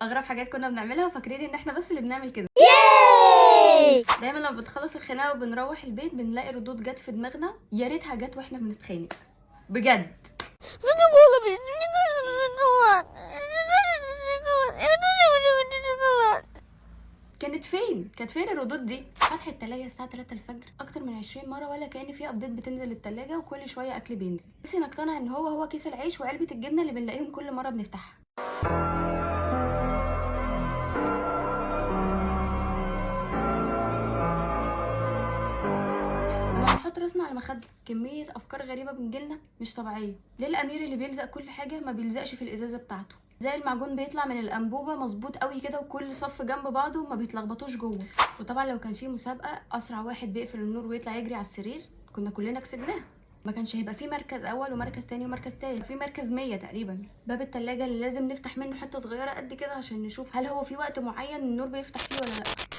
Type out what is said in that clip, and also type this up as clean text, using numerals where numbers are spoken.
اغرب حاجات كنا بنعملها وفاكرين ان احنا بس اللي بنعمل كده. دايما لما بتخلص الخناقة وبنروح البيت بنلاقي ردود جت في دماغنا يا ريتها جت واحنا بنتخانق بجد. Задумала, мне нужен шоколад. Мне нужен шоколад. Я тоже хочу шоколад. كانت فين؟ كانت فين الردود دي؟ فتح التلاجة الساعة 3 الفجر أكتر من 20 مرة ولا كأن في update بتنزل التلاجة وكل شوية أكل بينزل. نفسي نقتنع إن هو هو كيس العيش وعلبة الجبنة اللي بنلاقيهم كل مرة بنفتحها. لما بنحط راسنا على المخدة كمية أفكار غريبة بتجيلنا مش طبيعية. ليه الأمير اللي بيلزق كل حاجة ما بيلزقش في الإزازة بتاعته؟ زي المعجون بيطلع من الأنبوبة مظبوط قوي كده وكل صف جنب بعضه وما بيتلخبطوش جوه. وطبعا لو كان في مسابقة أسرع واحد بيقفل النور ويطلع يجري على السرير كنا كلنا كسبناها. ما كانش هيبقى في مركز اول ومركز تاني ومركز تالت، في مركز 100 تقريبا. باب التلاجة اللي لازم نفتح منه حتة صغيرة قد كده عشان نشوف هل هو في وقت معين النور بيفتح فيه ولا لا.